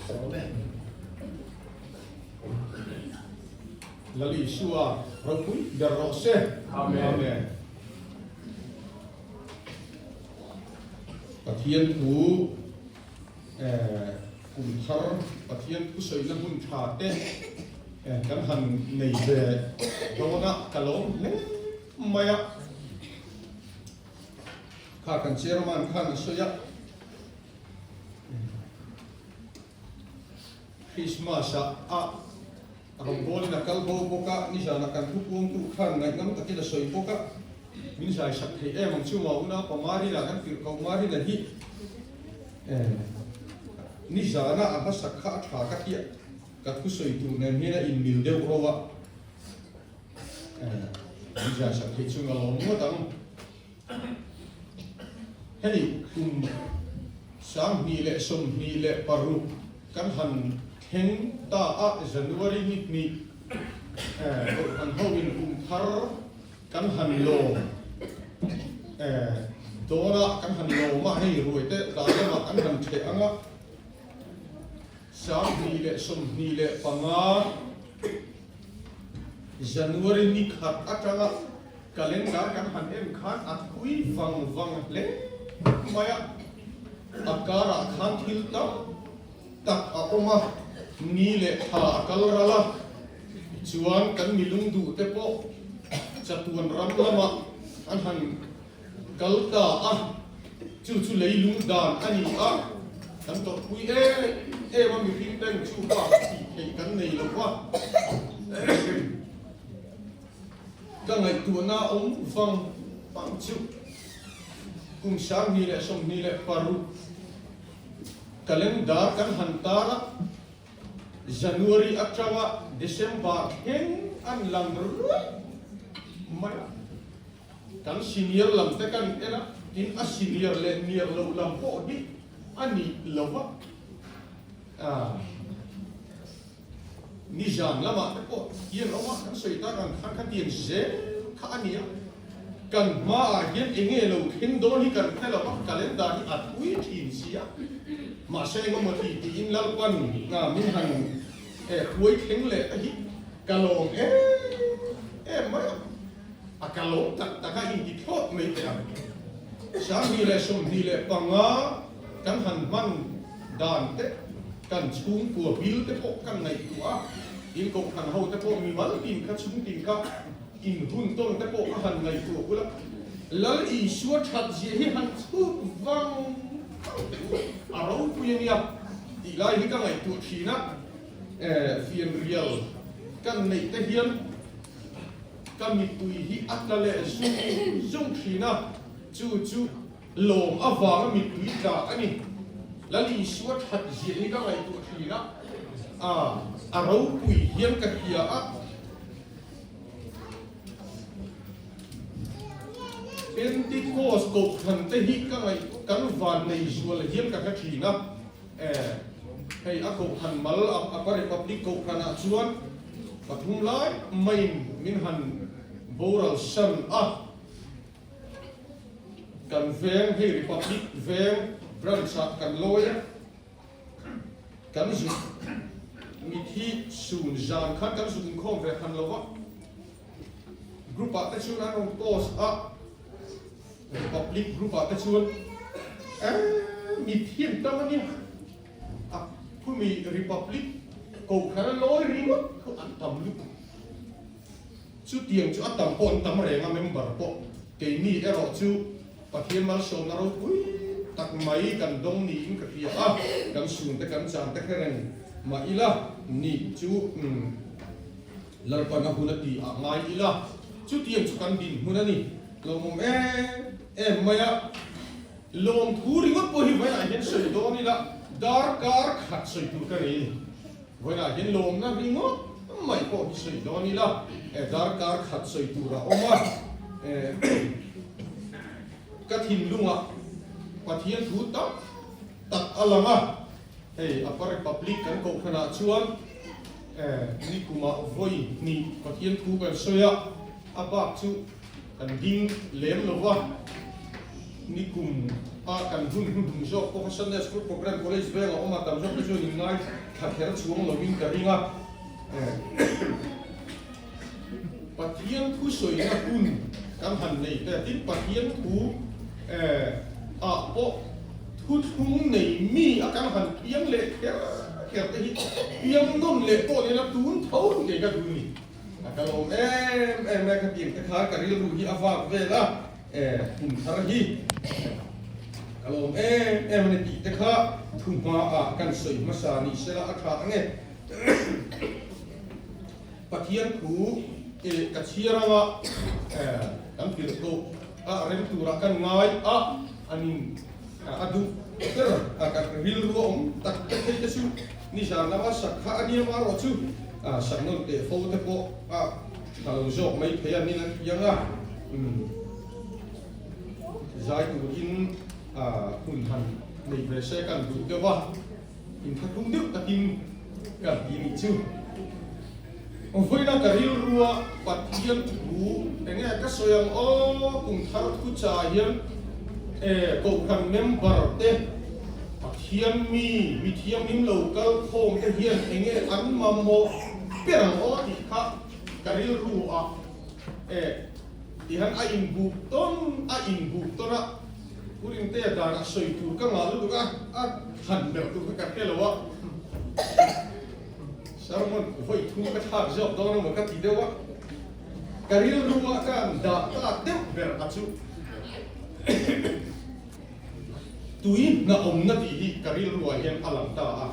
Sawm e. Lal Isua ropui ber rawh se. Amen. Pathian thu kum thar Pathian thu sawina hmun tha te kan han nei ve dawn a, ka lawm hle mai a. Kha kan chairman khan a sawi a. Christmas ah a rawngbawlin a kal bo bawk a, nizanah kan thupuangtu khan ngaihnam takin a sawi bawk a, min zai sak thei em ang chu maw unau pa Marina kan tirh ko Marina hi nizanah a hmasak kha a tha ka tia ka thusawi tur nen hian a inmil deuh ro a, min zai sak thei chu nga lawm ngawt ang. Hei kum 2026 kan han thleng ta a, January ni hnih Kohhran hoin kum thar kan han lawm dawn a, kan han lawm a, hei ruai te tlai lamah kan han ṭheh ang a, 2025 January ni khat aṭanga Calendar kan han en khan a thui vang vang hle mai a, a karah khan thil tam tak a awm a, ni leh tha a kal ral a, tichuan kan milung duh te pawh chatuan ram lamah an han kal ta a, chu chu leilung dan a ni a, kan tawrhpui em em a, mihring ten chu bak tih theih kan nei lo va. Ka ngaihtuahna awm vang vang chu kum 2026 calendar kan han tar a, January atanga December thleng an lang ruai mai a. Kan senior lam te kan en a, tin a senior leh niar loh lam pawh hi a ni lo va. Nizan lamah te pawh hian awm a, kan sawi tak ang khan khatiang zel kha a ni a, kan hmaah hian eng nge lo thleng dawn hi kan hre lo a, calendar hi a thui thin si a, mahse engemaw ti tiin Lalpan min han hruai thleng leh te hi ka lawm em em mai a, a ka lawm tak tak a inti thlawt mai teh ang. 2025 kan han hman dan te, kan chhungkua bil te pawh kan ngaihtuah a, in kohhran ho te pawh mimal tin kha chhung tin kha in hun tawn te pawh ka han ngaihtuah bul a, Lal Isua that zia hi han chhut vang vang teh u, a ropui a nia tih lai hi ka ngaihtuah thin a, fianrial kan neih te hian ka mittui hi a tla leh zung zung thin a, chu chu Lawm avanga mittui tla a ni. Lal Isua that zia hi ka ngaihtuah thin a, a a ropui hian ka hria a. Pentecost kohhran te hi ka ngaih kan van nei zual hian ka hre thin a. Eh, hei a kohhran mal a Upper Republic kohhranah chuan pathum lai maiin min han boral san a. Kan veng hei Republic veng branch ah kan lawi a, kan zuk mithi sun zan khan kan zuk inkhawm ve han lo va, group ah te chuan an rawn post a, Republic group ah te chuan eh mithi an tam a nia, a khumi Republic kohhran a lawi ringawt khu an tam lutuk. Chutiang chu a tam pawh an tam reng a, member pawh. Keini erawh chu Pathian malsawmna ropui tak mai kan dawng niin ka hria a, kan sunte kan chan te kher reng mah ila ni chu Lalpan a hun a ti ah ngai ila, chutiang chu kan dinhmun a ni. Lawmawm em em mai a, lawmthu ringawt pawh hi vawiinah hian sawi dawn ila, darkar khat sawi tur ka nei a ni. Vawiinah hian lawmna ringawt mai pawh hi sawi dawn ila, darkar khat sawi tur a awm a, ka thinlungah Pathian thu tam tak a lang a, hei Upper Republic kan kohhranah chuan nikumah vawi hnih Pathian thu kan sawi a, a bak chu kan ding lem lo va. Nikum a kan hun hnuhnung zawk pawh kha Sunday School Program College veng a awm a, tam zawk te chuan in ngai thla kher chhuang lovin ka ring a. Pathian thu sawina hun kan han nei te tin Pathian thu ah pawh thuthlung nei mi a kan han piang leh kher kher te hi piang nawn leh pawh nena tun tho ngei ka duh ni. A ka lawm em em e, khatiang te khan ka rilru hi a vak vel a, kum thar hi ka lawm em em a ni tih te kha thu hmaah kan sawi hmasa ni sela a tha ang e. Pathian thu ka chhiar anga kan tirh tawh a rem turah kan ngai a, anin a duh ber a kan rilru a awm tak te thei te chu nizan lama sak kha a nia marawh chu sak nawn teh fo te pawh a tha lo zawk mai thei a nin an ti ang a, zai turin hun han nei ve se kan duh deuh a. Inthlahrung deuh takin ka ti nih chu. Vawiina ka rilrua Pathian thu enge ka sawi ang aw, kum thar thu cha hian e Kohhran member te Pathian mi mithianghlim lo kal khawm te hian enge an mamawh ber ang aw tih kha ka rilrua e tihian a inbuk tawn a inbuk tawn a. Pu Ringtea dan a sawi tur ka ngah lutuk a, a han ber tur kha ka hre lo a, sermon vawi thum ka thlak zawk dawn emaw ka ti deuh a, ka rilru ah ka han dah ta deuh ber a chu tui hna awmna tih hi ka rilru ah hian a lang ta a,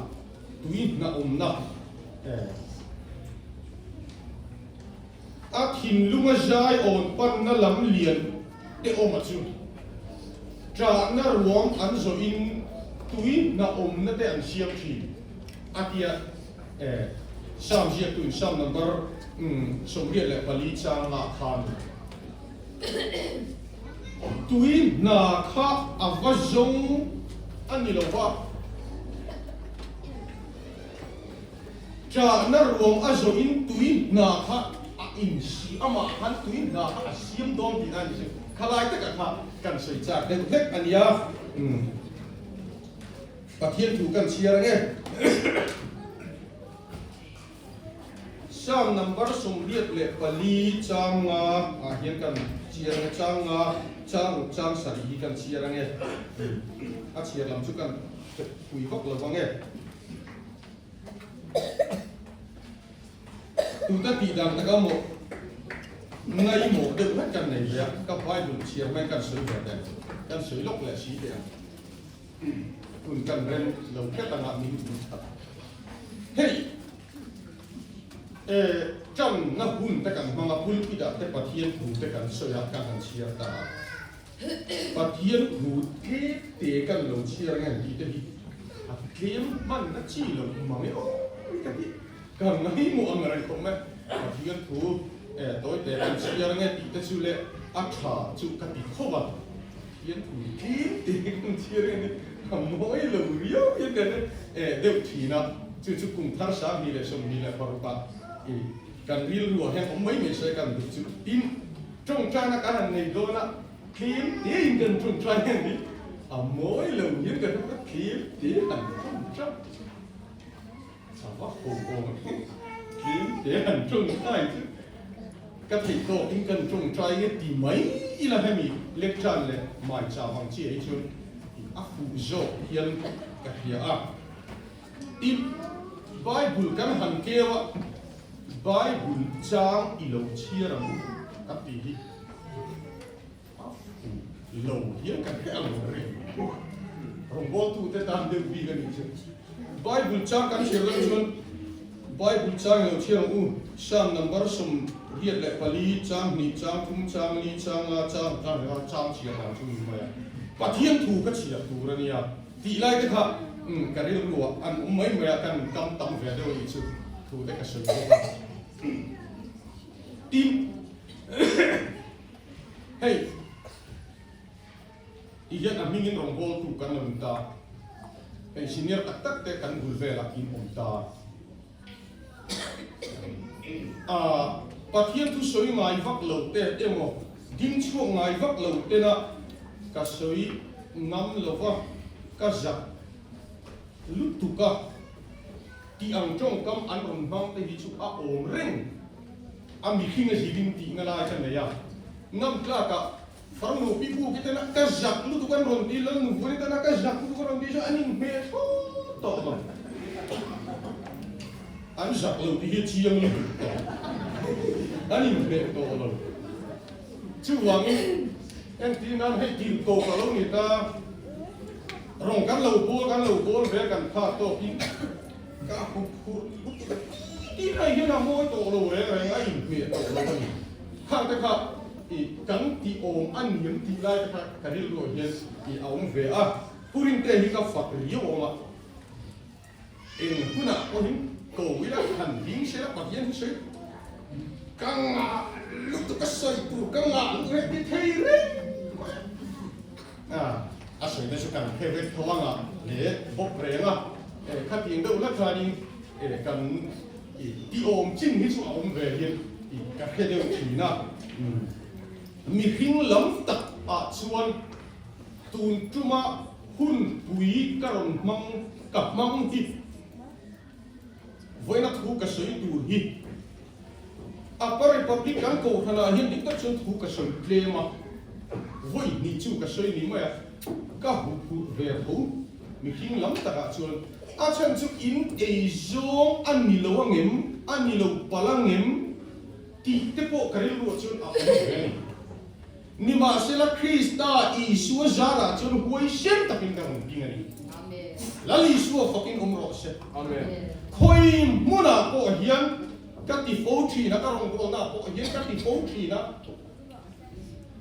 tui hna awmna eh. A thinlunga zai awn panna lam lian te awma chu ṭahna ruang an zawhin tui hna awmna te an siam ṭhin a tia e. Psalm ziaktuin Psalm number 84 chang ah khan tui hna kha a va zawng a ni lo va. Ṭahna ruang a zawhin tui hna kha a insi, amah khan tui hna kha a siam dawn tihna a ni chu. Khalai takah kha kan sawi chak deuh hlek a nia. Pathian thu kan chhiar ang e. Psalm number 84 chang nga ah hian kan chhiar ang e, chang nga, chang ruk chang sarih hi kan chhiar ang e. A chhiar lam chu kan pui vak lo vang e. Tuta tih dan taka maw ngaimawh deuh hlek kan nei ve a, ka Bible chhiar mai kan sawi ve teh, kan sawi lawk leh si teh ang. Hun kan rem lo hret anga min hmu that. Hei e tanna hun te kan hmang a, pulpit ah te Pathian thu te kan sawi a, kan han chhiar ta a. Pathian thu tlem te kan lo chhiar nge tih te hi a tlem hman na chi lo mang e aw ka ti ka ngaihmawh ang reng khawp mai. Pathian thu tawi te kan chhiar nge tih te chu leh a tha chu ka ti khawp a, Pathian thu tlem te kan chhiar nge ni a mawi lo riau hian kan deuh thin a, chu chu kum thar 2026 ah kan rilru ah hian awm mai mai se kan duh chu tin. Tawngtaina kan han nei dawn a, thlir tein kan tawngtai a ni. A mawi lo hian kan hmu a, thlir te han tawngtai. A va ho awm e, thlir te han tawngtai chu ka theih tawkin kan tawngtai nge ti mai ila hemi lecture leh maicha vang chiah hi chuan a fuh zawk hian ka hria a. Tin, Bible kan han keu a, Bible chang i lo chhiar ang u kan tih hi a fuh lo hian kan hre ang reng. Rawngbawltute tan deuh bik a nih chu. Bible chang kan chhiar loh chuan Bible chang i lo chhiar ang u, Psalm number 84, chang hnih, chang thum, chang li, chang nga, chang chang nga, chang chhiar dan chu ni mai a. Pathian thu ka chhiar tur a nia. Tih lai te kha ka rilru ah an awm mai mai a, kan kam tam ve deuh a nih chu thu te ka sawi bawk a. Tin, hei ti hian a hmingin rawngbawltu kan lo ni ta, hei senior tak tak te kan bul velah in awm ta. Pathian thu sawi ngai vak lo te emaw ding chhuak ngai vak lo tena. Ka sawi ngam lo va, ka zak lutuk a tih ang tawngkam an rawn hmang te hi chu a awm reng a, mihring a zirin tihna lai ka nei a, ngam tlakah farnu pi pu ki tena ka zak lutuk an rawn ti, lalnu vuani tena ka zak lutuk an rawn ti chu an inhmeh thlawt tawh lo, an zak lo tih hi a chiang lutuk tawh, an inhmeh tawh lo. Chuvangin entir nan hei tir tawp a lo ni ta, rawng kan lo bawl kan lo bawl ve kan phak tawkin ka hup hurh lutuk a ti ti mai hian a mawi tawh lo reng reng a inhmeh tawh lo a ni. Khang te kha i kan tih awm a niam tih lai te kha ka rilruah hian i a awm ve a, Purinte hi ka fak riau awm a. Eng hunah pawhin ko ila han ding se la Pathian hi sawi ka ngah lutuk a sawi tur ka ngah lutuk hei ti thei reng mai a, a sawina chu kan hre vek tho anga leh bawk reng a, khatiang deuh la khanin kan ti awm chin hi chu a awm ve hian ka hre deuh thin a, mihring lam tak ah chuan tun tuma Hun pui ka rawn hmang ka hmang hi vawiina thu ka sawi tur hi Upper Republic kan kohhranah hian dik tak chuan thu ka sawi tlem a, vawi hnih chu ka sawi ni mai a, ka huphurh ve tho mihring lam takah chuan a chhan chu in ei zawng a ni lo angem, a ni lo palh angem tih te pawh ka rilruah chuan a awm ve a ni. Nimahsela Krista Isua zarah chuan huaisen takin ka rawn ding a ni. Lal Isua fakin awm rawh se. Khawi hmunah pawh hian ka ti fo thin a, ka rawngbawlnaah pawh hian ka ti fo thin a.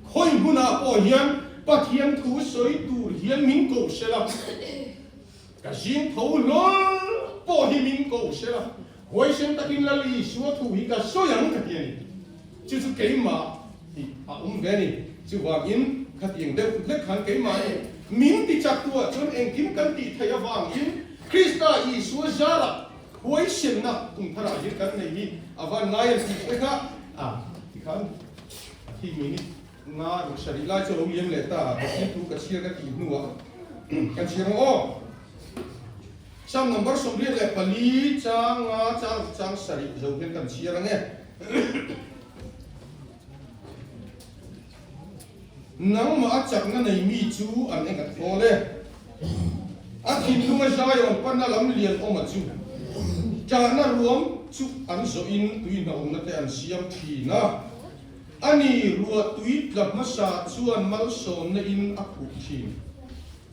Khawi hmunah pawh hian Pathian thu sawi tur hian min ko sela, ka zing tho hlawl pawh hi min ko sela, huaisen takin Lal Isua thu hi ka sawi ang ka ti a ni. Chu chu keimah tih a awm ve a ni. Chuvangin khatiang deuh hlek khan keimah hi min ti chak tuah chuan engkim kan tih theih avangin Krista Isua zarah huaisenna kum tharah hian kan nei hi a van ngai an tih te kha a ti khan a thi minute nga ruk sarih lai chu a lo liam leh ta a, Pathian thu ka chhiar ka tih hnuah kan chhiar ang aw. Psalm number 84 chang nga chang ruk chang sarih zo hian kan chhiar ang e. Nangmah a chakna nei mi chu an eng a thawl e. A thinlunga Zion panna lam lian awma chu ṭahna ruam chu an zawhin tui hnawmna te an siam ṭhin a. Ani ruah tui tla hmasa chuan malsawmna in a khuh ṭhin.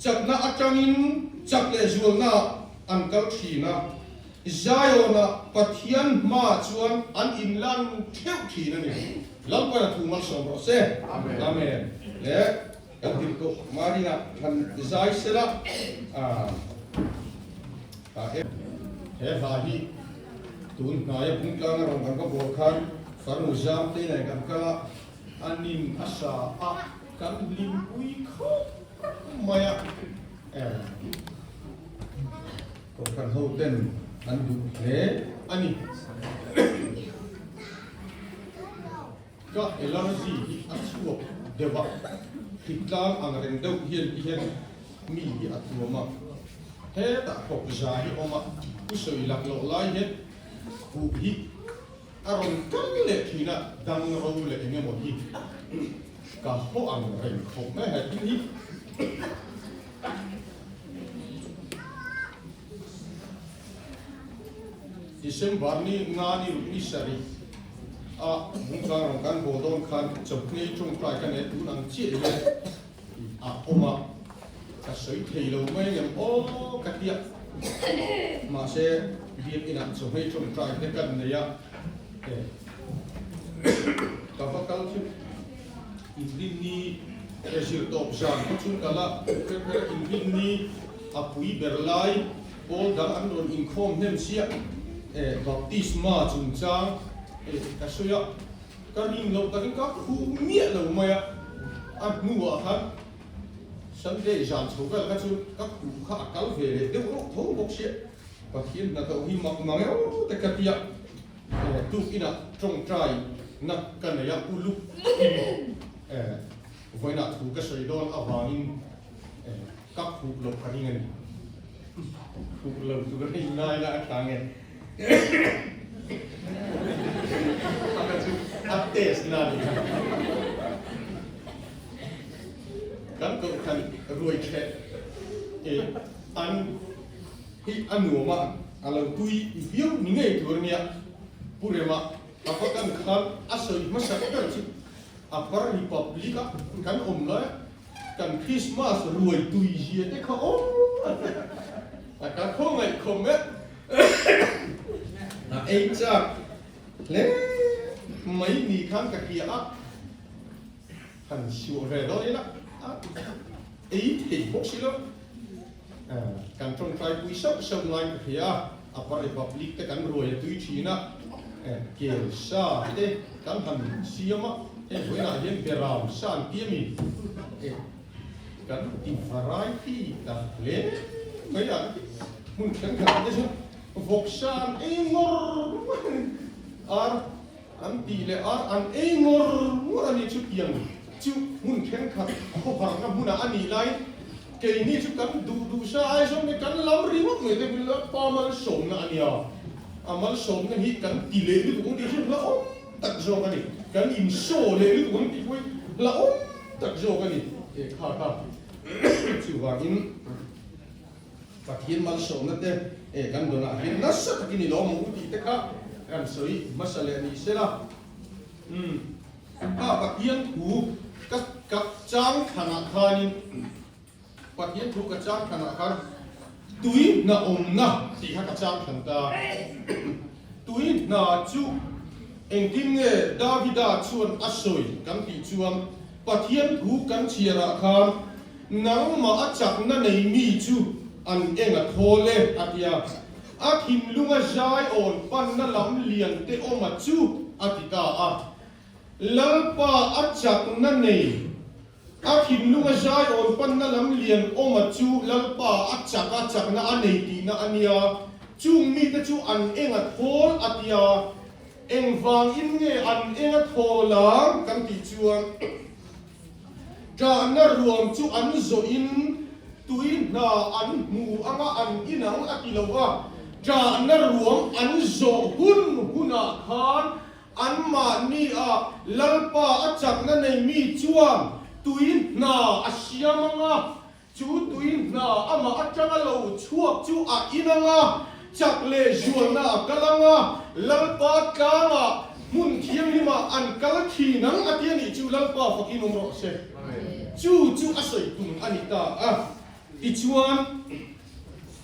Chakna aṭangin chak leh zualnaah an kal ṭhin a. Zion-ah Pathian hmaah chuan an inlan theuh thin a ni. Lalpana thu malsawm rawh se. Amen. Le kan tirhkoh Marina han zai sela a he hla hi tun hnaia Bungtlanga rawn kan va bawr khan farnu zam te nen kan kal a, a nin a sa a kan hlimpui khawp mai a. Kohhran ho ten an duh hle a ni. Ka allergy hi a chhuak deuh a, hritlang ang reng deuh hian ti hian mi hi a tuam a. Hetah thawk za hi awm a, u sawi lak loh lai hian khuh hi a rawn kal leh thin a, dang ro leh eng emaw hi ka haw ang reng khawp mai a, he thil hi. December ni nga ni ruk ni sarih a Bungtlang ram kan haw dawn khan chawhni tawngtai ka nei tun ang chiah hian a awm a, ka sawi thei lo mai ngem aw ka tia. Mahse biakinah chawhni tawngtai te kan nei a, ka va kal chu Inrinni he zirtawp zan khaw chung kala Pher Inrinni a pui ber lai pawl dang an rawn inkhawm hnem chiah e baptisma chungchang e ka sawi a, ka rin loh takin ka khuh miah lo mai a, a hnuah khan Sunday zan chho vel kha chu ka khuh kha a kal ve leh deuh reuh tho bawk sia, Pathian hnathawh hi mak mang eo te ka tia. Tuk inah tawngtai na ka nei a, uluk in Vawiinah thu ka sawi dawn avangin ka khup loh ka ring a ni. Khup lo chu ka ring ngai la a tha nge. Aka chu a test na ni kha. Kan kohhran ruai thleh e an hi a nuam a, a lo tui viau ni ngei tur a nia. Pu Rema a va kan khan a sawi hmasa ber chu Upper Republic a kan awm lai kan Christmas ruai tui zia te kha awm a ka khawngaih khawm e a ei chak hle mai ni khan ka hria a han suah ve dawn ila a ei thei bawk si lo kan tawngtai pui sauh sauh ngai ka hria a Upper Republic te kan ruai a tui thin a kel sa te kan han siam a heng vawiinah hian beram sa an ti a mi kan ti variety ta hle mai a hmun thenkhat te chu vawk sa an ei ngawr ngawr ar an tih leh ar an ei ngawr ngawr a ni chu tiang chu hmun thenkhat khawvarna hmunah a nih laiin keini chu kan duh duh sa ai zawng hi kan lam ringawt mai te bul a pa malsawmna a nia a malsawmna hi kan ti leh lutuk ang tih hi hlauhawm tak zawk a ni kan insaw leh lutuk ang tih pawh hi hlauhawm tak zawk a ni e kha kha chuvangin Pathian malsawmna te e kan dawnah hian nasa takin i lawm ang u tih te kha kan sawi hmasa leh ni sela. Umm kha Pathian thu ka ka chang thlanah khanin Pathian thu ka chang thlanah khan tui hna awmna tih kha ka chang thlan ta. Tui hna chu engtin nge Davida chuan a sawi kan tih chuan Pathian thu kan chhiarah khan Nangmah a chakna nei mi chu an eng a thawl e, a ti a. A thinlunga zai awn panna lam lian te awma chu a ti ta a. Lalpa a chakna nei, a thinlunga zai awn panna lam lian awma chu Lalpa a chak a chakna a nei tihna a nia. Chung mite chu an eng a thawl, a ti a. Engvangin nge an eng a thawl ang kan tih chuan. Ṭahna ruam chu an zawhin tui hna an hmu anga an inang a ti lo va, ṭahna ruam an zawh hun hunah khan anmahni a Lalpa a chakna nei mi chuan tui hna a siam anga chu tui hna amah aṭanga lo chhuak chu a inang a, chak leh zualna a kal ang a, Lalpa tlangah hmun thianghlimah an kal thin ang a ti a nih chu Lalpa fakin awm rawh se. Chu chu a sawi tum a ni ta a. Tichuan,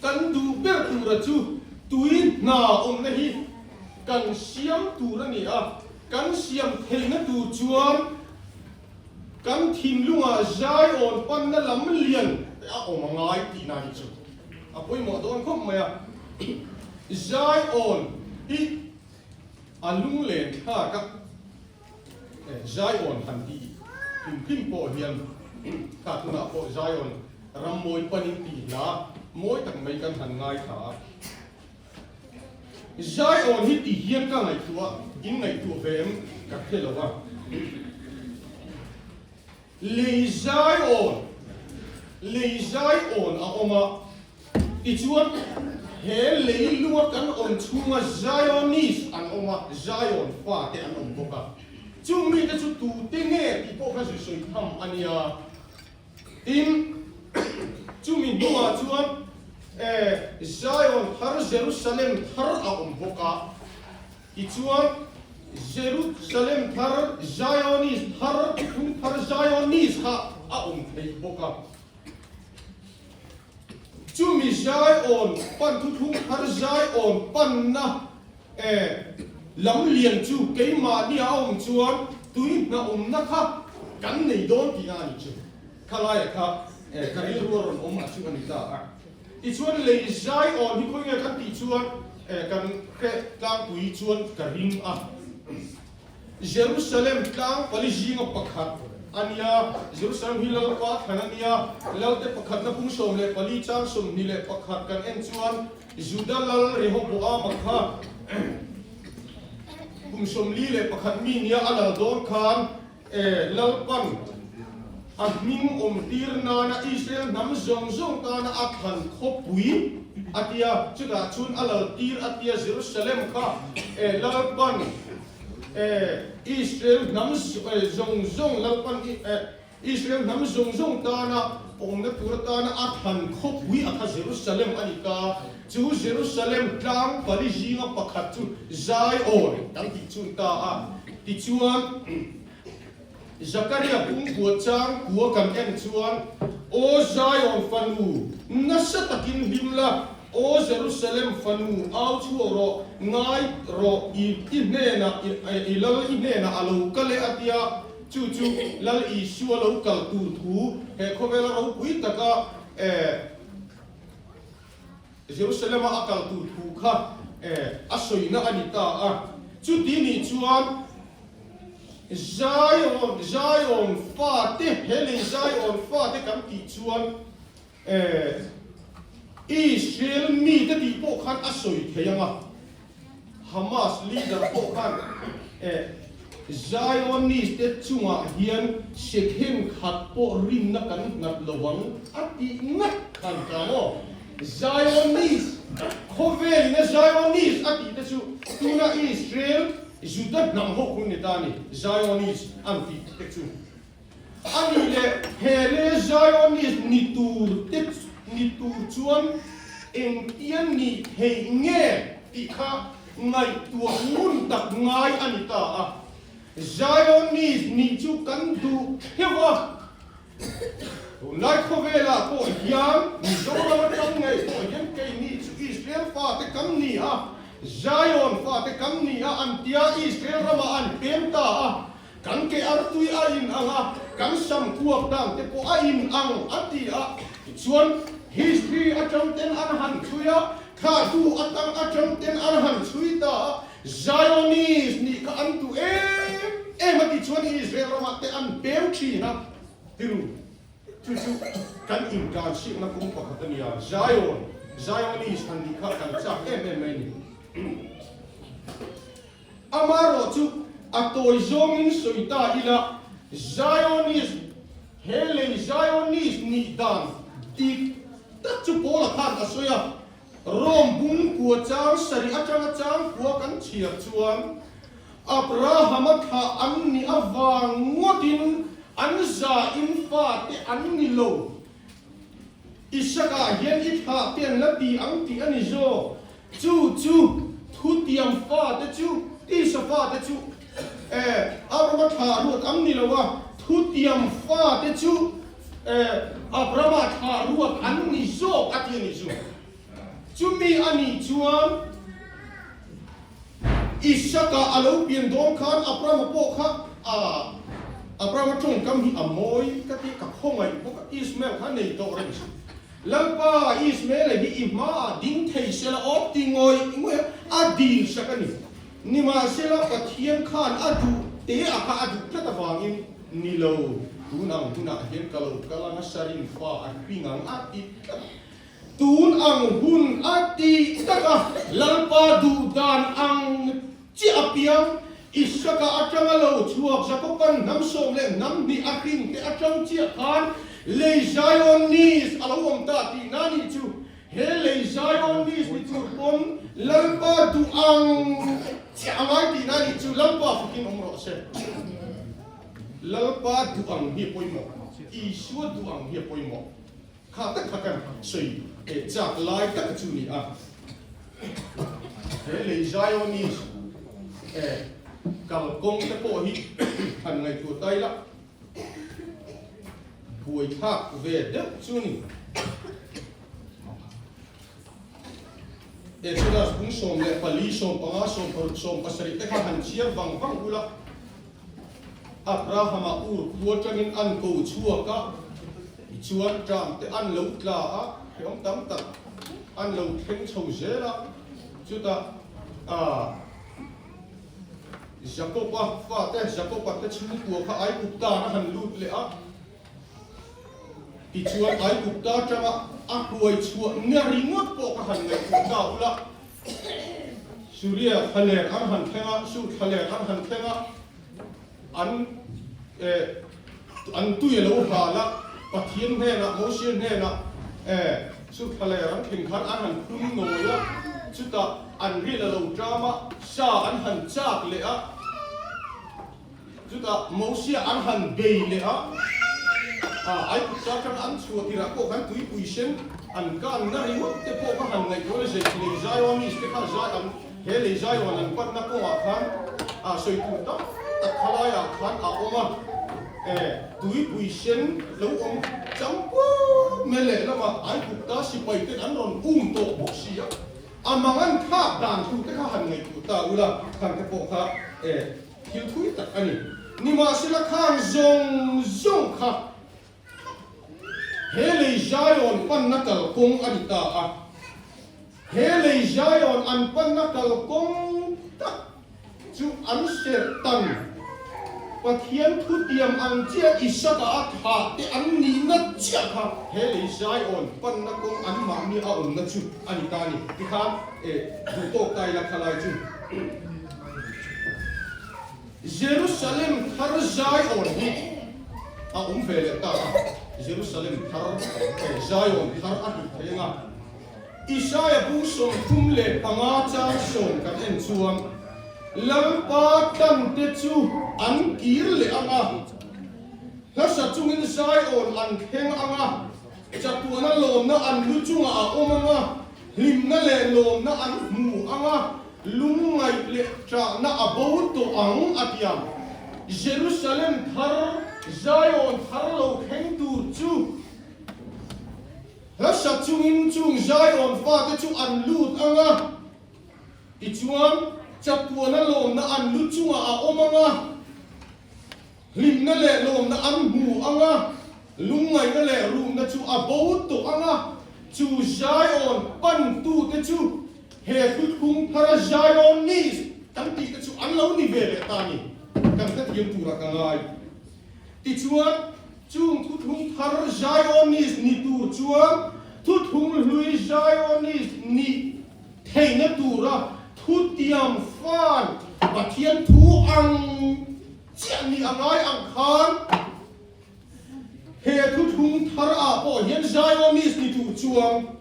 kan duh ber tura chu tui hna awmna hi kan siam tur a ni a, kan siam theihna tur chuan, Kan thinlungah Zion panna lam lian a awm a ngai tihna hi chu a pawimawh dawn khawp mai a. Zion hi a lunglen thlak a, Zion han tih hlim hlim pawh hian kha tunah pawh Zion ram mawi panin tih hla mawi tak mai kan han ngaithla a. Zion hi ti hian ka ngaihtuah, in ngaihtuah ve em ka hre lo a. Lei Zion, lei Zion a awm a, tichuan he lei lunga kan awm chhunga Zionist an awm a, Zion fate an awm bawk a. Chung mite chu tute nge tih pawh kha zui sawi tham a nia. Tin, chumi hnuah chuan Zion thar, Jerusalem thar a awm bawk a. Tichuan, Jerusalem thar, Zionist thar, thuthlung thar Zionist kha a awm thei bawk a. Chumi Zion pan thuthlung thar Zion panna lam lian chu keimahni a awm chuan tui hna awmna kha kan nei dawn tihna a ni chu. Khalaiah kha ka rilru a rawn awm a chu a ni ta a. Tichuan lei Zion hi khawi nge kan tih chuan kan hre tlangpui chuan ka ring a. Jerusalem tlang pali zinga pakhat a nia, Jerusalem hi Lalpa thlan a nia, Lalte pakhatna pung 14 chang 21 kan en chuan Juda lal Rehoboama kha kum 41 mi nia a lal dawn khan Lalpan. A hming awmtir nana Israel hnam zawng zawng tana a thlan khawpui a ti a, chutah chuan a laltir a ti a, Jerusalem kha Lalpan Israel hnam zawng zawng Lalpan Israel hnam zawng zawng tana awmna tur atana a thlan khawpui a kha Jerusalem a ni ta. Chu Jerusalem tlang pali zinga pakhat chu Zion kan tih chun ta a, tichuan Zakaria pumkua chang kua kan en chuan, Aw Zion fanu, nasa takin hlim la, Aw Jerusalem fanu, au chhuak rawh, ngai rawh, i i hnenah, i lal i hnenah a lo kal e a tia, chu chu Lal Isua lo kal tur thu he khawvela ropui taka Jerusalema a kal tur thu kha a sawina a ni ta a. Chuti nih chuan Zion, Zion fate, he lei Zion fate kan tih chuan Israel mite tih pawh khan a sawi thei ang a. Hamas leader pawh khan Zionist te chungah hian second khat pawh rinna kan nghat lo ang a tih ngat khan ta maw? Zionist, khawvel ina Zionist a tih te chu tuna Israel Juda hnam ho hun ni ta a ni, Zionist an tih te chu. A nih leh he le Zionist ni tur te ni tur chuan engtian nih theih nge tih kha ngaihtuah ngun tak ngai a ni ta a. Zionist nih chu kan duh theuh a, tunlai khawvelah pawh hian Mizoram atang ngei pawh hian keini chu Israel fate kan ni a, Zion fate kan ni a an tia Israel ramah an pem ta a. Kan ke artui a in ang a, kan sam kuak dan te pawh a in ang a ti a. Tichuan, history atang ten an han chhui a, thlahtu atang atang ten an han chhui ta a, Zionist nih kha an duh em em a ti chuan Israel ramah te an pem thin a, tiru chu chu kan intlansiakna kawng pakhat a ni a, Zion, Zionist han nih kha kan chak em em mai a ni. Amaherawh chu a tawi zawngin sawi ta ila, Zionist, he lei Zionist nih dan dik tak chu Paula khan a sawi a, Rome bungkua chang sarih atanga changkua kan chhiar chuan Abrahama thlah an nih avang ngawtin an zain fate an ni lo. Isaka hian i thlah te an la ti ang tih a ni zawk. Chu chu thutiam fate chu, tisa fate chu e Abrama thlah ruat ang ni lo a, thutiam fate chu e Abrama thlah ruat an ni zawk a ti a ni chu. Chumi a nih chuan Isaka a lo pian dawn khan Abrama pawh kha a Abrama tawngkam hi a mawi ka ti, ka khawngaih bawk a, Ismael kha nei tawh reng si. Lalpa, Ismaela hi i hmaah ding thei sela aw ti ngawih ngawih a, a dil sak a ni. Nimahsela, Pathian khan a duh te a kha a duh tlat avangin, Ni lo, tun ang hunah hian ka lo kal ang a, Sarin fa a hring ang a ti tlat. Tun ang hun a ti tak a, Lalpa duh dan ang chiah apiang, Isaka atanga lo chhuak Jakoban hnam sawm leh hnam hnih a hring te atang chiah khan lei Zionist a lo awm ta tih na nih chu. He lei Zionist ni tur pawn Lalpa duh ang chiah a ngai tih na nih chu Lalpa fakin awm rawh se. Lalpa duh ang hi a pawimawh, Isua duh ang hi a pawimawh. Kha tak kha kan sawi chak lai tak chu ni a. He lei Zionist kalkawng te pawh hi han ngaihtuah ta ila buaithlak ve deuh chu ni. Exodus bung 14, 15, 16, 17 te kha han chhiar vang vang ula. Abrahama ur khua tangin an ko chhuak a, tichuan ṭam te an lo tla a, hrehawm tam tak an lo thleng chho zel a. Chutah Jakoba fate, Jakoba te chhungkua kha Aiguptan a han lut leh a, tichuan Aigupta tanga a hruai chhuah nia ringawt pawh ka han ngaihtuah ta ula. Suria thlalek an han thleng a, Sur thlalek an han thleng a, an eh. An tui a lo hal a, Pathian hnenah, Mosia hnenah, eh, chu thlaler an thleng khan an han phun nawi a, chutah an ril a lo ṭam a, sa an han chak leh a, chutah Mosia an han bei leh a, ah, Aigupta aṭang an chhuah tirah pawh khan tuipui sen an kanna ringawt te pawh kha han ngaihtuah a, zei lei Zionist te kha zai an He lei Zion an panna kawngah khan ah sawi tur tam tak khalaiah khan a awm a, e tuipui sen lo awm chang put mai leh lamah Aigupta sipai ten an rawn um tawh bawk si a, a mang an thlak dan tur te kha han ngaihtuah ta ula khang te pawh kha e thil thui tak a ni. Nimahsela khang zawng zawng kha He lei Zion panna kalkawng a ni ta a. He lei Zion an panna kalkawng tak chu an serh tan Pathian thutiam ang chiah Isaka a thah te an nihna chiah kha he lei Zion panna kawng anmahni a awmna chu a ni ta a ni. Tikhan duh tawk ta ila khalai chu. Jerusalem thar Zion hi a awm ve leh ta a, Jerusalem thar eh Zion thar a tih theih anga Isaia bung 35 chang sawm kan en chuan Lalpa tante chu an kir leh anga, hlasa chungin Zion an thleng anga, chatuana lawmna an lu chungah a awm anga, Hlimna leh lawmna an hmu ang a, lungngaih leh ṭahna a bo tawh ang, a ti ang. Jerusalem thar, Zion thar lo thleng tur chu hlasa chungin chung Zion fate chu an lut ang a, tichuan chatuana lawmna an lu chungah a awm ang a. Hlimna leh lawmna an hmu ang a, lungngaihna leh ruhna chu a bo tawh ang a, chu Zion pantute chu he thuthlung thara Zionist kan tihte chu an lo ni ve leh ta a ni, kan hrethiam turah ka ngai. Tichuan, chung thuthlung thar Zionist ni tur chuan thuthlung hlui Zionist nih theihna tura thutiam fan Pathian thu ang Chiah ni a ngai ang khan he thuthlung thar ah pawh hian Zionist ni tur chuan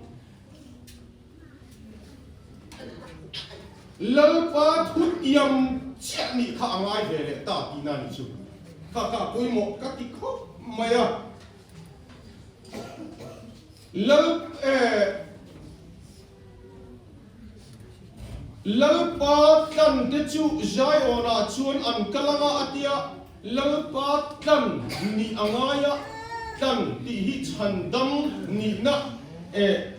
Lalpa thutiam chiah nih kha a ngai ve leh ta tihna ni chu. Kha kha a pawimawh ka ti khawp mai a. Lal eh. Lalpa tlan te chu Zion-ah chuan an kal anga a tia, Lalpa tlan nih a ngai a, tlan tih hi chhandam nihna eh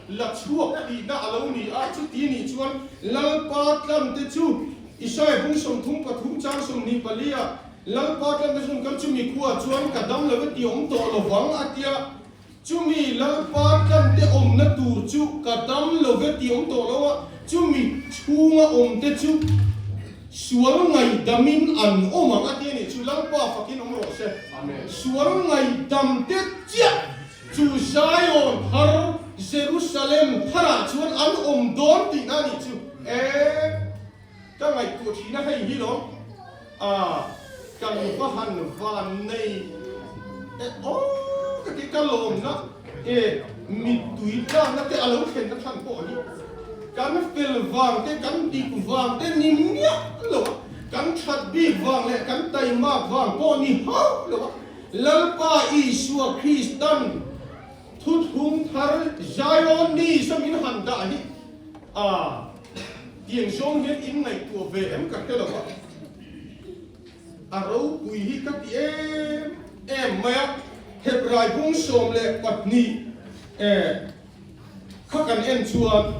la chhuak tihna a lo ni a, chuti nih chuan Lalpa tlan te chu Isaiah bung 33 chang 24 ah Lalpa tlan te chu kan chumi khuaah chuan ka dam lo e tih awm tawh lovang a tia, Chumi Lalpa tlante awmna tur chu ka dam lo ve tih awm tawh lo a, chumi chhunga awmte chu sual ngaihdamin an awm ang a ti a nih chu Lalpa fakin awm rawh se. Sual ngaihdamte chiah chu Zion thar, Jerusalem tharah chuan an awm dawn tihna a nih chu. E, ka ngaihtuah thin a hei hi lawm. A, kan va han van nei e aw ka ti ka lawmna e mittui tlakna te a lo thlenna chhan pawh hi kan fel vang te kan dik vang te ni miah lo a, kan that bik vang leh kan taimak vang pawh ni hauh lo a, Lalpa Isua Kristan thuthlung thar Zion ni samin han dah hi a. Tiang zawng hian in ngaihtuah ve em ka hre lo a, a ropui hi ka ti em em mai a, Hebrai bung 12 eh kha kan en chuan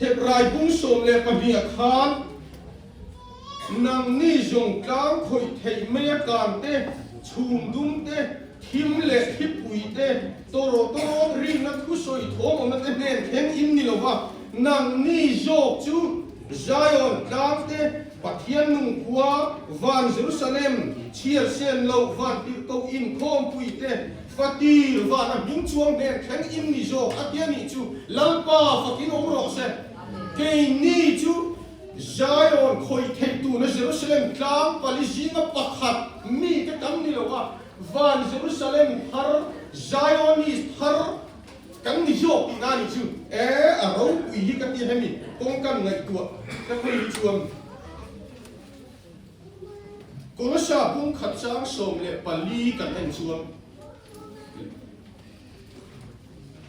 Hebrai bung 12 ah khan nangni zawng tlang khawih theih mai a kan te, chhum dum te, Thim leh thlipui te, tawraw tawrawt rinna thusawi thawm awmna te hnen thleng in ni lova, nangni zawk chu Zion tlang te, Pathian nung khua, van Jerusalem, chhiar sen loh van tirhkoh inkhawmpui te, fatir vana hming chuang hnen thleng in ni zawk a tia nih chu Lalpa fakin awm rawh se. Keini chu. Zion khawih theih tuna Jerusalem tlang pali zinga pakhat mite kan ni lo a, van Jerusalem thar, Zionist thar kan ni zawk tihna a nih chu. E, a ropui hi ka ti hemi kawng kan ngaihtuah ka phei hi chuan Kolosa pumkhat chang 14 kan en chuan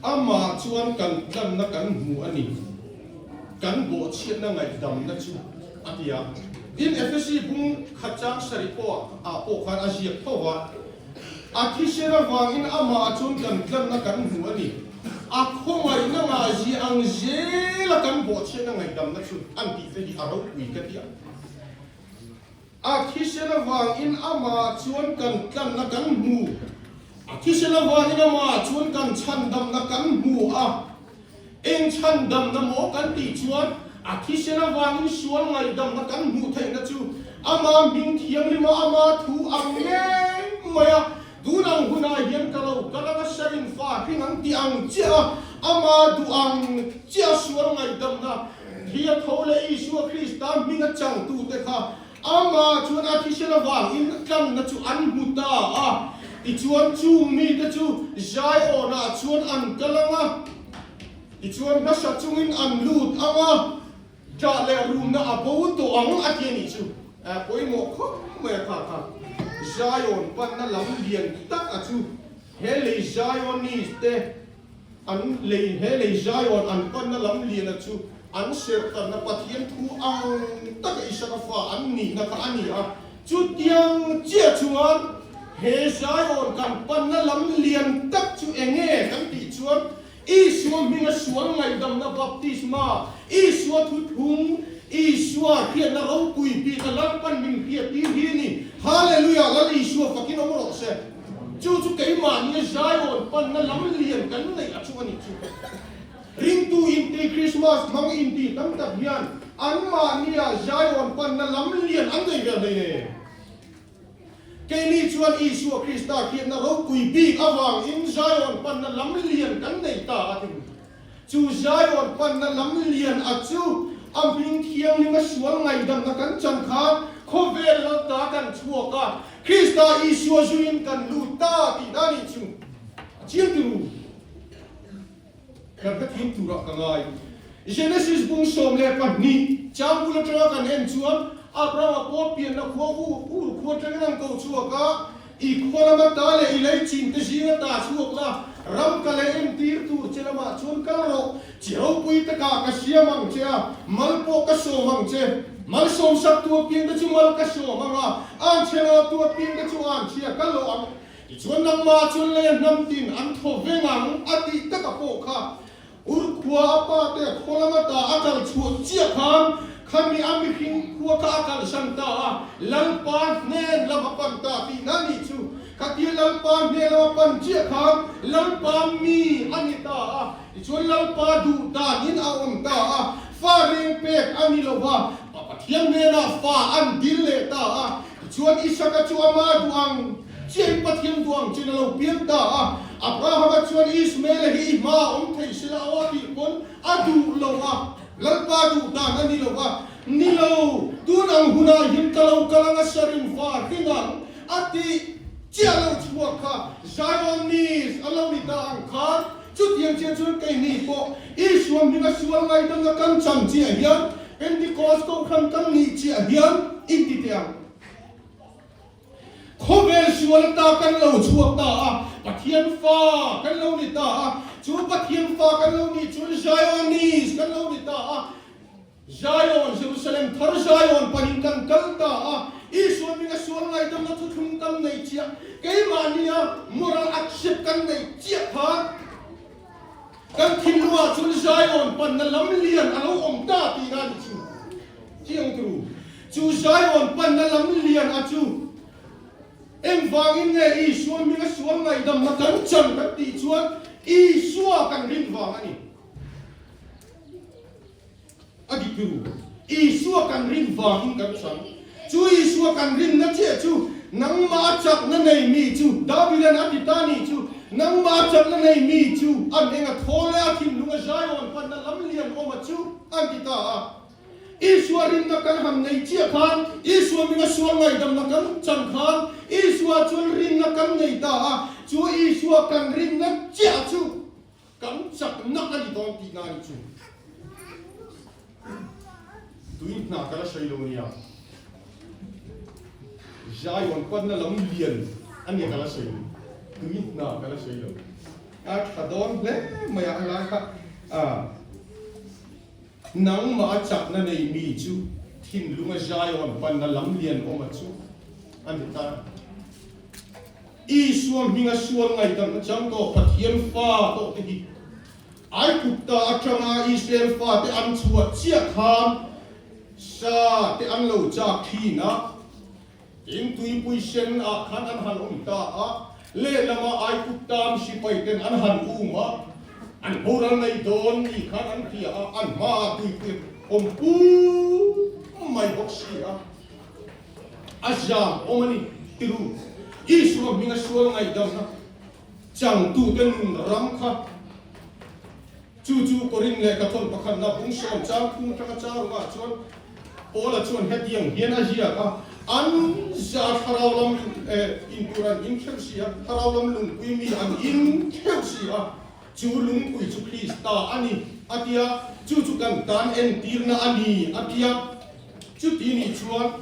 Amah chuan kan tlanna kan hmu a ni, kan bawhchhiatna ngaihdamna chu, a ti a. Tin, Efesi bung khat chang sarih pawh ah pawh khan a ziak tho va, A thisen avangin amah chuan kan tlanna kan hmu a ni, a khawngaihna ngahzia ang zela kan bawhchhiatna ngaihdamna chu an tih te hi a ropui ka ti a. A thisen avangin amah chuan kan tlanna kan hmu. A thisen avangin amah chuan kan chhandamna kan hmu a. Eng chhandamna maw kan tih chuan a thisen avangin sual ngaihdamna kan hmuh theihna chu ama hming thianghlima ama thu ang ngei mai a. Tun ang hunah hian ka lo kal anga sarin fa hring ang tih ang chiah a, ama duh ang chiah a sual ngaihdamna Thia tho leh Isua Krista hminga changtute kha amah chuan a thisen avangin tlanna chu an hmu ta a. Tichuan chung mite chu Zion-ah chuan an kal ang a, tichuan hmasa chungin an lut ang a, ṭah leh rumna a bo tawh ang a ti a nih chu. Pawimawh khawp mai a kha kha. Zion panna lam lian tak a chu he lei Zionist te An lei he lei Zion an panna lam liana chu an serhtanna Pathian thu ang taka Isaka fa an nihna kha a ni a. Chutiang chiah chuan he Zion kan panna lam lian tak chu eng nge kan tih chuan Isua hminga sual ngaihdamna baptisma, Isua thuthlung, Isua hriatna ropui bika Lalpan min hriattir hi a ni. Hallelujah! Lal Isua fakin awm rawh se. Chu chu keimahnia Zion panna lam lian kan neih a chu a nih chu. Ringtu inti Krismas hmang inti tam tak hian anmahnia Zion panna lam lian an nei ve hlei ne. Keini chuan Isua Krista hriatna ropui bik avangin Zion panna lam lian kan nei ta a ti. Chu Zion panna lam lian a chu a hming thianghlim a sual ngaihdamna kan chan khan khawvel lo ta kan chhuak a, Krista Isua zuiin kan lut ta tih na nih chu a chiang ti ru. Kan hrethiam turah ka ngai. Genesis bung 12 chang bul atanga kan en chuan Abrahama pawh pianna khua Ur khua atangin an ko chhuak a, I khaw lama ta leh i lei chin te zinga ta chhuak la, ram ka leh entir tur che lamah chuan kal rawh. Chi ropui takah ka siam ang che a, mal pawh ka sawm ang che. Mal sawm sak tu apiang te chu mal ka sawm ang a, an chhe lo tu apiang te chu an chhia ka lo ang. Tichuan nangmah chuan lei a hnam tin an thaw veng ang a tih taka pawh kha Ur khua a pa te khaw lama ta a kal chhuah chiah khan khami a mihring khua kha a kalsan ta a, Lalpa hnen lam a pan ta tihna a nih chu. Khatia Lalpa hnen lam a pan chiah khan Lalpa mi a ni ta a, tichuan Lalpa duh danin a awm ta a, fa reng pek a ni lo va, Pa Pathian hnenah fa an dil leh ta a, tichuan Isaka chu ama duh ang. Chiahin Pathian duang chin a lo piang ta a, Abrahama chuan Ismaela hi i hma a awm thei sila aw a tih pawn a duh lo a, Lalpa duh dan a ni lo va, Ni lo, tun ang hunah hian ka lo kal ang a sarin fa hring ang a tih chiah lo chhuak kha Zionist a lo ni ta ang khan chutiang chiah chuan keini pawh Isua hminga sual ngaidamna kan chan chiah hian Pentecost kohhran kan nih chiah hian inti teh ang. Khawvel sual ata kan lo chhuak ta a, Pathian fa kan lo ni ta a, chu Pathian fa kan lo nih chuan Zionist kan lo ni ta a, Zion, Jerusalem thar Zion panin kan kal ta a, Isua hminga sual ngaihdamna thuthlung kan nei chiah, keimahnia moral accept kan nei chiah khan kan thinlungah chuan Zion panna lam lian a lo awm ta tihna a ni chu. Chiang turu. Chu Zion panna lam lian a chu engvangin nge Isua hminga sual ngaihdamna kan chan kan tih chuan Isua kan rin vang a ni. A dik turu. Isua kan rin vangin kan chan. Chu Isua kan rinna chiah chu nangmah a chakna nei mi chu Davidan a ti ta nih chu nangmah a chakna nei mi chu an eng a thawl leh a thinlung a Zion panna lam lian awm a chu an ti ta a. Isua rinna kan han nei chiah khan, Isua minga sual ngaihdamna kan chan khan, Isua chuan rinna kan nei ta a, chu Isua kan rinna chiah chu kan chakna a ni dawn tihna a ni chu. Tui hna ka la sawi lo nia. Zion panna lam lian a nia ka la sawi lo. Tui hna ka la sawi lo. A tha dawn hle mai a, helai kha nangmah a chakna nei mi chu thinlunga Zion panna lam lian awma chu a ni ta. Isua hminga sual ngaihdamna chang tawh Pathian fa tawh te hi Aigupta atanga Israel fate an chhuah chiah khan sa te an lo chak thin a, tin tuipui sen ah khan an han awm ta a, lehlama Aigupta sipai ten an han um a, an boral mai dawn ni khan an hria a, an hmaah tuipui awm pum mai bawk si a, a zam awm a ni tiru Isua hminga sual ngaihdamna. Changtute nun ram kha chu chu Korin leh Kathawn pakhatna bung sawm chang phung atanga charungah chuan Paula chuan hetiang hian a ziak a, An za thlarau lam in tur an in theuh si a, thlarau lam lungpui mi an in theuh si a, chu lungpui chu Krista a ni, a ti a, chu chu kan tan entirna a ni, a ti a. Chuti nih chuan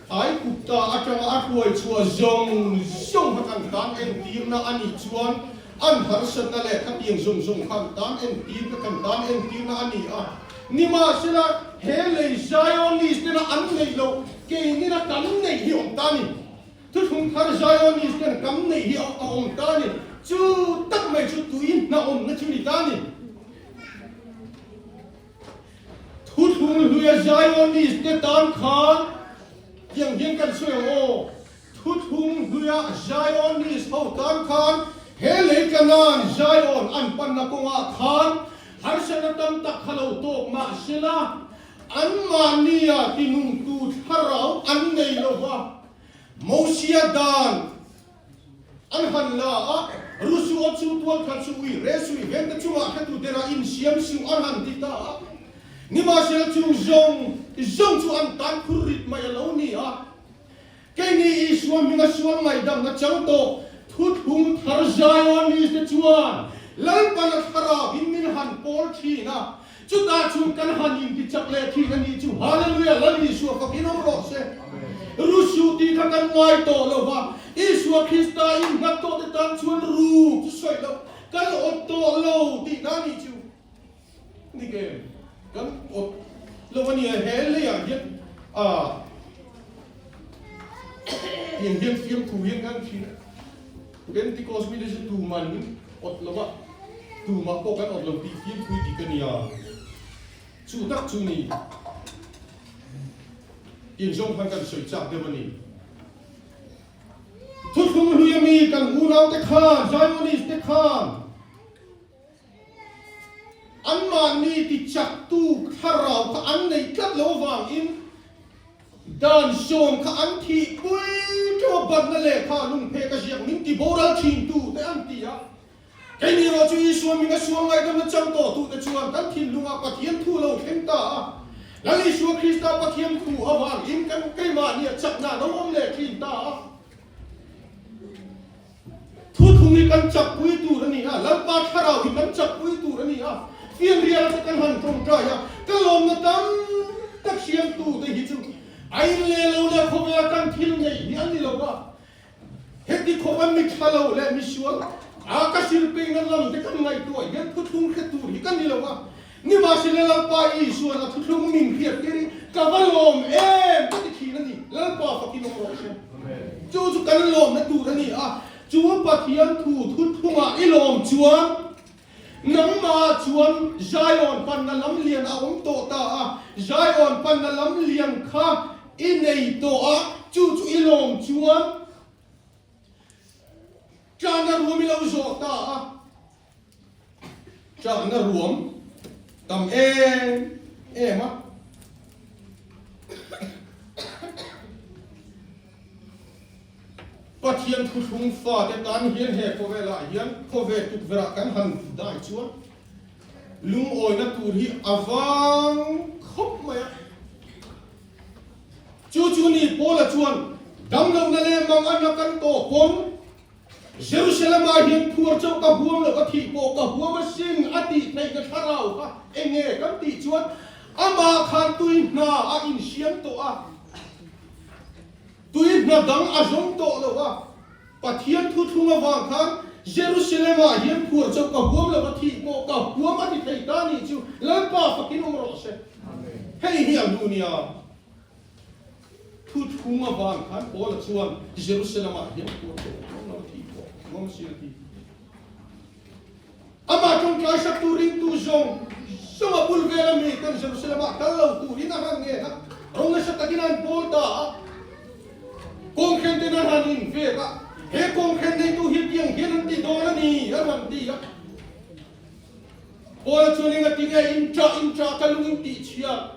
Aigupta atanga a hruai chhuah zawng zawng kha kan tan entirna a nih chuan an harsatna leh khatiang zawng zawng kha an tan entirna kan tan entirna a ni a. Nimahsela, he lei Zionist tena an neih loh keinina kan neih hi awm ta a ni. Thuthlung thar Zionist ten kan neih hi a awm ta a ni. Chu tak mai chu tui hna awmna chu ni ta a ni. Thuthlung hluia Zionist te tan khan tiang hian kan sawi ang aw, Thuthlung hluia Zionist ho tan khan he lei Canaan Zion an panna kawngah khan harsatna tam tak kha lo tawk mah sela, anmahnia tinungtu thlarau an nei lo va, Mosia dan An han la a, Rusu aw chu tual khat chu ui re sui ven te chungah hretu dera insiam siu an han ti ta a. Nimahsela chung zawng zawng chu an tan phur rit mai a lo ni a. Keini Isua hminga sual ngaihdamna chang tawh thuthlung thar Zionist te chuan Lalpan a thlarau in min han pawl thin a, Chutah chuan kan han intichak leh thin a nih chu. Hallelujah! Lal Isua fak in awm rawh se. Rusuh tih kha kan ngai tawh lo va, Isua Krista innghat tawh te tan chuan ru chu sawi loh kan awt tawh lo tihna a nih chu. Ni ke kan awt lo a nia he leiah hian ah tiang hian fiamthu hian kan thin a. Pentecost mite chu tuman min awt lo va, tumah pawh kan awt lo tih fimkhui dik a nia. Chu tak chu ni inzawng khan kan sawi chak deuh a ni. Thuthlung hlui ami kan unaute khan, Zionist te khan, Anmahni tichaktu thlarau kha an neih tlat lo avangin dan sawm kha an thihpui teuh a, batna lehkha lungphek a ziak min ti boral thintu te an ti a. Keini erawh chu Isua minga sual ngaihdamna chang tawhtute chuan kan thinlungah Pathian thu lo thleng ta a, Lal Isua Krista Pathian thu avangin kan keimahnia chakna lo awm leh thin ta a. Thuthung hi kan chakpui tur a ni a, Lalpa thlarau hi kan chakpui tur a ni a, fianriala te kan han tawngtai a, ka lawmna tam tak siamtu te hi chu a in leh lo leh khawvela kan thil neih hi a ni lo va, heti khawp a mi tha lo leh misual a ka sirpeina lam te kan ngaihtuah hian thuthlung hre tur hi ka ni lo va, nimahsela Lalpa Isuan a thuthlung min hriat tir hi ka va lawm em ka ti thin a ni, Lalpa fakin awm rawh se. Chu chu kan lawmna tur a ni a, chu Pathian thu thuthlungah i lawm chuan nangmah chuan Zion panna lam lian a awm tawh ta a, Zion panna lam lian kha i nei tawh a, chu chu i lawm chuan tlana ruam i lo zawh ta a. Tlana ruam tam em em a. Pathian thuthlung fate tan hian he khawvelah hian khawvel tukverhah kan han dai chuan lungawina tur hi a vang khawp mai a. Chu chu ni Paula chuan damlohna leh manganna kan tawh pawn Jerusalem-ah hian phuar chauh ka huam loh a thih pawh ka huam asin a tih theihna thlarau kha enge kan tih chuan amah khan tui hna a insiam tawh a, tui hna dang a zawng tawh lo a, Pathian thuthlung avang khan Jerusalem-ah hian phuar chauh ka huam loh a thih pawh ka huam a ti thei ta nih chu Lalpa fakin awm rawh se. Hei hi a hnu nia. Thu thung avang khan Paula chuan Jerusalem-ah hian phuar chauh ka huam loh a thih pawh ka huam asin a ti. Amah tawngtai sak tur ringtu zawng zawng a bul vel a mi ten Jerusalem-ah kal lo turin a han ngen a, rawng nasa takin an pawl ta a. Kawngkhen ten a han invek a, He kawngkhen neitu hi tiang hian an ti dawn a ni, a han ti a. Paula chuan engati nge in ṭah in ṭah ka lung in tih chhiat?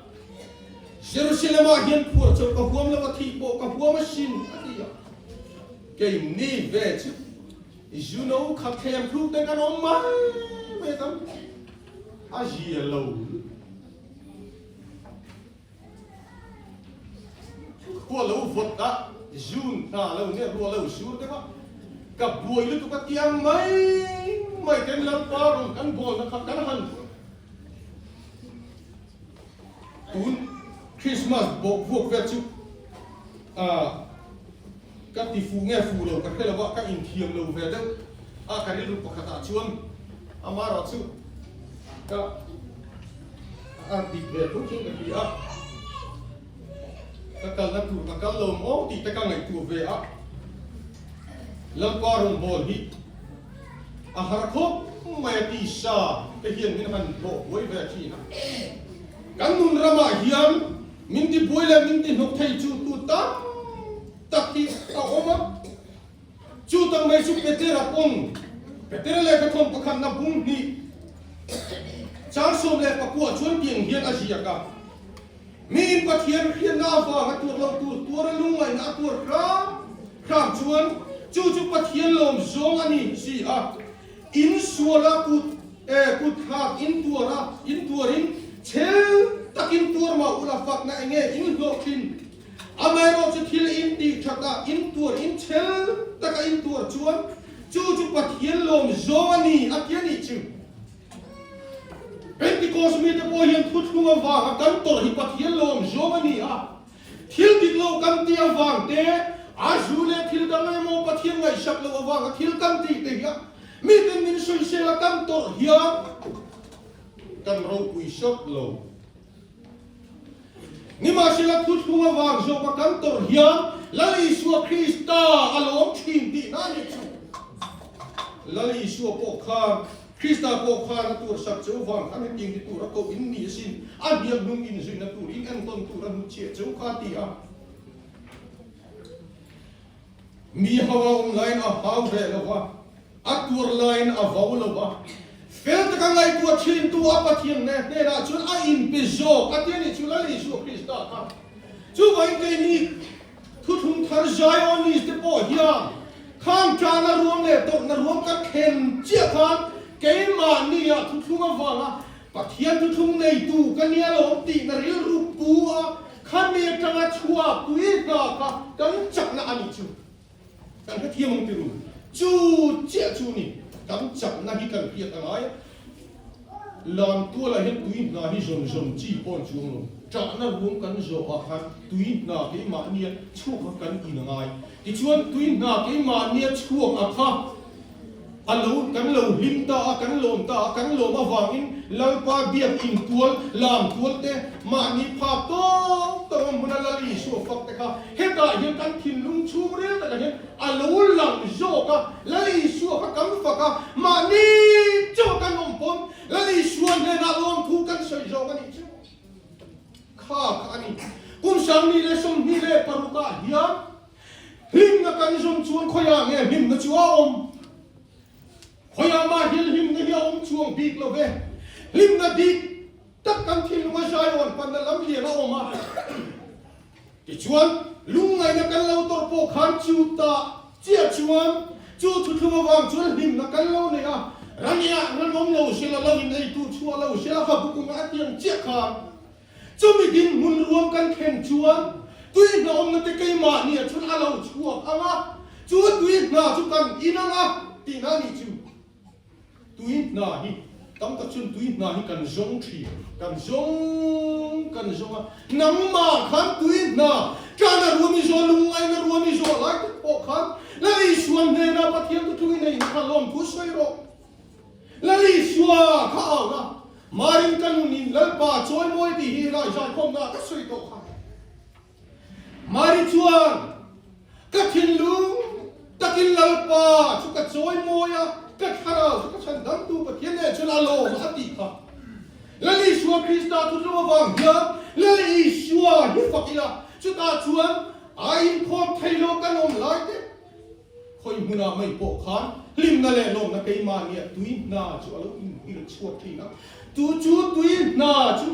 Jerusalem-ah hian phuar chauh ka huam lo a, thih pawh ka huam asin, a ti a. Keini ve chu Juno kha thlem thluk te kan awm mai mai tam a zia lo. Khua lo vawt a, June hna lo nge ruah lo sur deuh a, ka buai lutuk a tiang mai mai ten Lalpa rawn kan bawlna kha kan han tun Christmas bawk vuak vel chu ah ka ti fuh nge fuh lo ka hre lo a, ka inthiam lo ve deuh a, ka rilru pakhatah chuan amarawh chu ka a dik ve tho chuan ka ti a, ka kalna tur ka kal lo maw tih te ka ngaihtuah ve a, Lalpa rawngbâwl hi a har khawp mai a ti sa te hian min han hlawh buai ve thin a, kan nun ramah hian min ti buai leh min ti hnawk thei chu tu tam tak hi a awm a, chu tak mai chu Petera pawn Petera lehkha thawm pakhatna bung hnih chang 14 chuan tiang hian a ziak a, Miin Pathian hriatna avanga tuar lo tur tuara lungngaihna a tuar hram hram chuan chu chu Pathian lawm zawng a ni si a, in suala kut kut thlak in tuar a, in tuarin chhel takin tuar mah ula fakna enge in hlawh thin. Amaherawh chu thil in tih that a, in tuar in chhel taka in tuar chuan chu chu Pathian lawm zawng a ni a ti a nih chu. Pentecost mite pawh hian thuthlung avanga kan tawrh hi Pathian lawm zawng a ni a, thil dik lo kan tih avang te, a zu leh thil dang emaw Pathian ngaihsak loh avanga thil kan tih te hian miten min sawisel a kan tawrh hian kan ropui sawt lo. Nimahsela thuthlung avang zawka kan tawrh hian Lal Isua Krista a lawm thin tihna a nih chu. Lal Isua pawh khan Krista pawh khan a tur sak cheu vang khan hetiang ti tur a koh in ni asin, a hniam hnung inzuina tur in entawn tur a hnutchhiah cheu kha ti a. Mi hau a awm laiin a hau ve lo va, a tuar laiin a vo lo va, fel taka ngaihtuah thintu a Pathian hneh hnenah chuan a inpe zawk a ti a nih chu Lal Isua Krista kha. Chuvangin keini thuthlung thar Zionist te pawh hian khang tana ruang leh tawrhna ruang kan thlen chiah khan keimahnia thuthlung avanga Pathian thuthlung neitu ka nia lawm tihna rilru pu a khami atanga chhuak tui hna kha kan chakna a nih chu. Kan hrethiam ang tiru. Chu chiah chu ni kan chakna hi kan hriat a ngai a. Lam tualah hian tui hna hi zawn zawn chi pawh an chuang lo. Ṭahna ruang kan zawh ah khan tui hna keimahnia chhuak kha kan in a ngai. Tichuan tui hna keimahnia chhuak a kha A lo, kan lo hlim ta a, kan lawm ta a, kan lawm avangin Lalpa biak in tual, lam tual te, mahni phak tawk tawk a hmuna Lal Isua fak te kha hetah hian kan thinlung chhungril takah hian a lo lang zawk a, Lal Isua kha kan fak a, mahni chauh a kan awm pawn Lal Isua hnenah lawmthu kan sawi zawk a nih chu. Kha kha a ni. Kum 2026 ah hian Hlimna kan zawm chuan khawiah nge hlimna chu a awm? Khawiah mah hian hlimna hi a awm chuang bik lo ve. Hlimna dik tak kan thinlunga Zion panna lam lian a awm a. Tichuan, lungngaihna kan lo tawrh pawh khan chu ta chiah chuan chu thuthlung avang chuan hlimna kan lo nei a. Raniah ran awm lo sela, lo in eitu chhuah lo sela, Habakkuk-a a tiang chiah khan Chumi dinhmun ruang kan thlen chuan. Tui hna awmna te keimahni ah chuan a lo chhuak ang a, chu tui hna chu kan in ang a tihna a nih chu. Tui hna hi tam tak chuan tui hna hi kan zawng thin, kan zawng kan zawng a, nangmah khan tui hna tana ruam i zawh, lungngaina ruam i zawh lai te pawh khan Lal Isua hnena Pathian thu thung i nei kha lawmthu sawi rawh. Lal Isua kha au la, Marin ka nun in Lalpa chawimawi tih hi helai zaikhawmna ka sawi tawh kha. Mari chuan, Ka thinlung takin Lalpa chu ka chawimawi a, ka thlarau chu ka chhandamtu Pathian nen chuan a lawm a tih kha. Lal Isua Krista thutlung avang hian Lal Isua hi fak ila, chutah chuan a inkhawm thei lo kan awm lai te, Khawi hmunah mai pawh khan hlimna leh lawmna keimahniah tui hna chu a lo inhil chhuak thin a, chu chu tui hna chu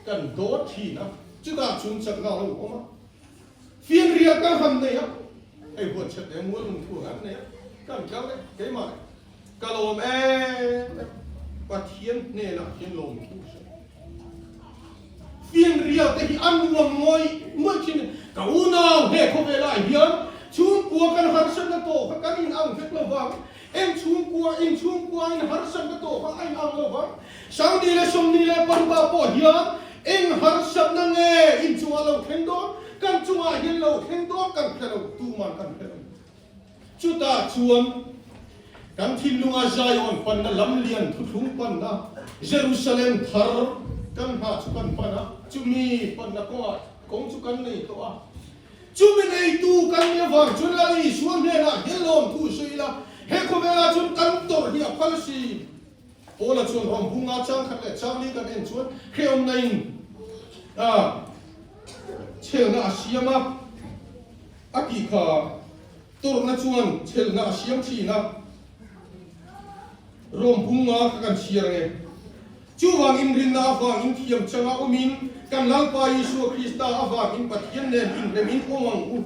kan dawt thin a, chutah chung chakna a lo awm a. Fianrial kan han nei a, hei huan chhet leh mual lung thu an nei a, kan kal e, keimah leh ka lawm em em, Pathian hnenah hian lawm thu hre. Fianrial te hi a nuam ngawih ngawih thin a, ka unau he khawvelah hian chhungkua kan harsatna tawh kha kan in ang vek lo vang, eng chhungkua in chhungkua in harsatna tawh kha a in ang lo vang, Sangni leh Sawmni leh Parukah pawh hian eng harsatna nge in chungah lo thleng dawn, kan chungah hian lo thleng dawn kan hre lo, tuman kan hre lo. Chutah chuan kan thinlunga Zion panna lamlian thuthlung panna Jerusalem thar kan nghah chu kan pan a, chumi panna kawngah kawng chu kan nei tawh a. Chumi neitu kan nih avang chuan Lal Isua hnenah hian lawmthu sawi ila, he khawvelah chuan kan tawrh hi a phal si. Paula chuan ram bunga changkhat leh changli kan en chuan hrehawmna in chhelna a siam a. A tih kha tawrhna chuan chhelna a siam thin a, Rom bunga kha kan chhiar nge. Chuvang inrinna avangin thiam changa awmin kan Lalpa Isua Krista avangin Pathian nen inremin awm ang u.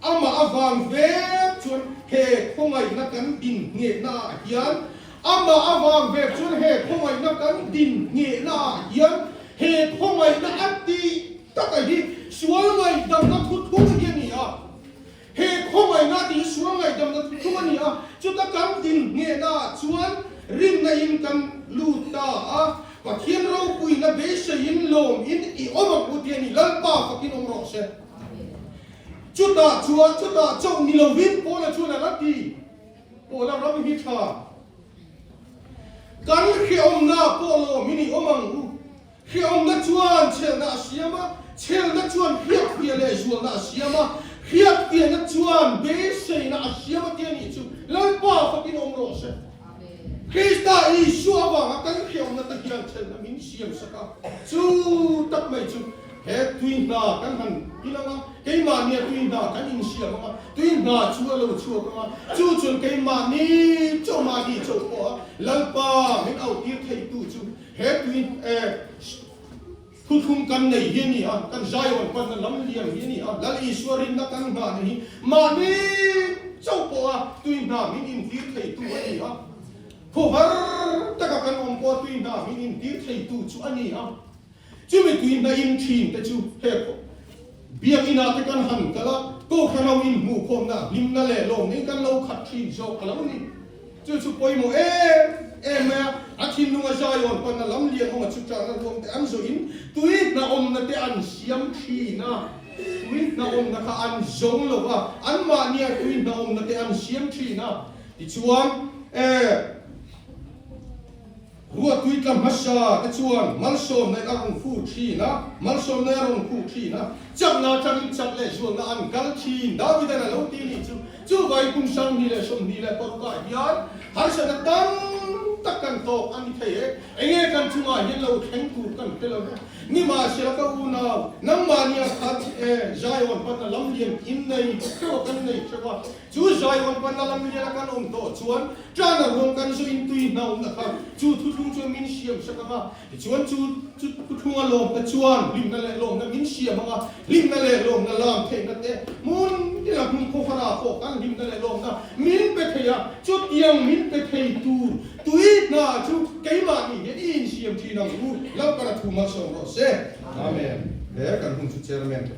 Amah avang vek chuan he khawngaihna kan din nghehna ah hian Amah avang vek chuan he khawngaihna kan din nghehna ah hian he khawngaihna a tih Taka hi sual ngaihdamna thuthlung hi a ni a, he khawngaihna tih hi sual ngaihdamna thuthlung a ni a, chuta kan din nghehnaah chuan rinna in kan lut ta a, Pathian ropuina beiseiin lawmin i awm ang u tih a ni, Lalpa fakin awm rawh se. Chutah chuan chutah chauh ni lovin Paula chuan a la ti, Paula ram hi tha, kan hrehawmna pawh lawmin i awm ang u, Hriawmna chuan chhelna a siam a, chhelna chuan hriatfiah leh zualna a siam a, hriatfiahna chuan beiseina a siam a tia nih chu Lalpa fakin awm rawh se. Krista Isua avanga kan hriawmna te hian chhelna min siam sak a, chu tak mai chu he tui hna kan han ilang a, keimahnia tui hna kan insiam ang a, tui hna chu a lo chhuak ang a, chu chuan keimahni chauh mahni chauh pawh a Lalpa min auhtir theitu chu He tui thuthlung kan nei hi a ni a, kan Zion panna lam lian hi a ni a, Lal Isua rinna kan nghahna hi mahni chauh pawha tui hna min intir theitu a ni a, khawhar taka kan awm pawha tui hna min intir theitu chu a ni a. Chumi tui hna in thin te chu he biakinah te kan han kal a, kohhran ho inhmuhkhawmna hlimna leh lawmna in kan lo khat thin zawk a lo ni. Chu chu pawimawh em em mai a, a thinlunga Zion panna lam lian awma chu chahna ruam te an zawhin tui hnahawmna te an siam thin a, tui hnahawmna kha an zawng lo va, anmahnia tui hnahawmna te an siam thin a, tichuan eh. Ruatui tla hmasa te chuan malsawmna in a rawn fu thin a, malsawmna in a rawn khuh thin a, chakna atangin chak leh zualna an kal thin. Davidan a lo ti nih chu, chuvai kum 2026 ah hian harsatna tam tak kan tawk a ni thei e, enge kan chungah hian lo thleng tur kan hre lo va, nimahsela ka unau, nangmahnia khat e, Zion panna lam lian in nei theuh a kan nei theuh a, Chu Zion panna lam liana kan awm tawh chuan Ṭana ruang kan zu in tui hnaumna kha chu thuthlung chuan min siam sak ang a, tichuan chu chu thuthlunga lawmna chuan hlimna leh lawmna min siam ang a, hlimna leh lawmna lam theihna te hmun tina hmun khawhara pawh kan hlimna leh lawmna min pe thei a, chutiang min pe thei tur tui hna chu keimahni hian i insiam ṭhin ang u, Lalpana thu malsawm rawh se. Amen. He kan hun chu Chairman.